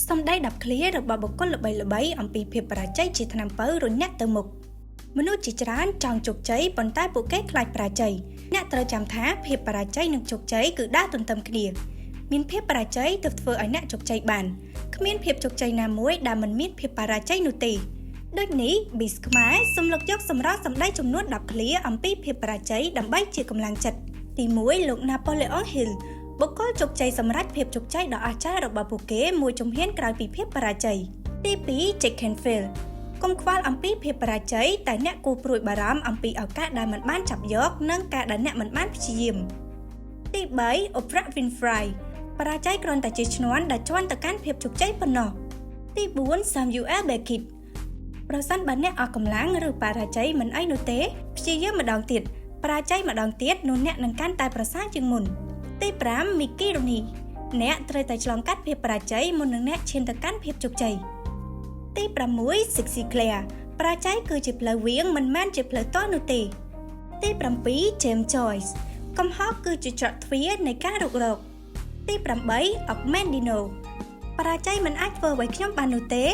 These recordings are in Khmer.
សម្ដី10ឃ្លារបស់បុគ្គលល្បីៗអំពីភាពបរាជ័យជាថ្នាំប៉ូវរុញអ្នកទៅមុខមនុស្សជាច្រើនចង់ជោគជ័យប៉ុន្តែពួកគេខ្លាចបរាជ័យអ្នកត្រូវចាំថាភាពបរាជ័យនិងជោគជ័យគឺដើរទន្ទឹមគ្នាមានភាពបរាជ័យទើបធ្វើឲ្យអ្នកជោគជ័យបានគ្មានភាពជោគជ័យណាមួយដែលមិនមានភាពបរាជ័យនោះទេដូចនេះ Biz ខ្មែរសូមលើកយកសម្រាប់សម្ដីចំនួន10ឃ្លាអំពីភាពបរាជ័យដើម្បីជាកម្លាំងចិត្តទី1លោក Napoleon Hill បុគ្គលជោគជ័យសម្រាប់ភាពជោគជ័យដ៏អស្ចារ្យរបស់ពួកគេមួយជំហានក្រោយពីភាពបរាជ័យទី2 Jack Canfield កុំខ្វល់អំពីភាពបរាជ័យតែអ្នកគួរព្រួយបារម្ភអំពីឱកាសដែលមិនបានចាប់យកនិងការដែលអ្នកមិនបានព្យាយាមទី3 Oprah Winfrey បរាជ័យគ្រាន់តែជាឈ្នាន់ដែលជន់ទៅកាន់ភាពជោគជ័យប៉ុណ្ណោះទី4 Samuel Beckett ប្រសិនបើអ្នកអស់កម្លាំងឬបរាជ័យមិនអីនោះទេព្យាយាមម្ដងទៀតបរាជ័យម្ដងទៀតនោះអ្នកនឹងកាន់តែប្រសើរជាងមុនទី5 Mickey Rooney អ្នកត្រូវតែឆ្លងកាត់ភាពបរាជ័យមុននឹងអ្នកឈានទៅកាន់ភាពជោគជ័យទី6 Zig Ziglar បរាជ័យគឺជាផ្លូវវាងមិនមែនជាផ្លូវទាល់នោះទេទី7 James Joyce កំហុសគឺជាច្រកទ្វារនៃការរុករកទី8 Og Mandino បរាជ័យមិនអាចធ្វើអ្វីខ្ញុំបាននោះទេ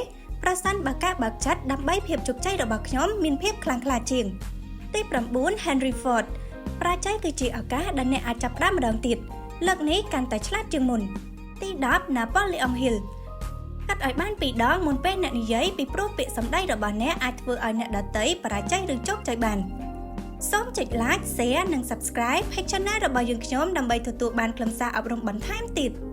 ប្រសិនបើការបើកចិត្តដើម្បីភាពជោគជ័យរបស់ខ្ញុំមានភាពខ្លាំងក្លាជាងទី9 Henry Ford បរាជ័យគឺជាឱកាសដែលអ្នកអាចចាប់ផ្ដើមម្ដងទៀតលើកនេះកាន់តែឆ្លាតជាងមុនទី10 Napoleon Hill គិតឲ្យបានពីរដងមុនពេលអ្នកនិយាយពីព្រោះពាក្យសម្ដីរបស់អ្នកអាចធ្វើឲ្យអ្នកដទៃបរាជ័យឬជោគជ័យបានសូមចុច Like, Share និង Subscribe Page Channel របស់យើងខ្ញុំដើម្បីទទួលបានខ្លឹមសារអប់រំបន្ថែមទៀត។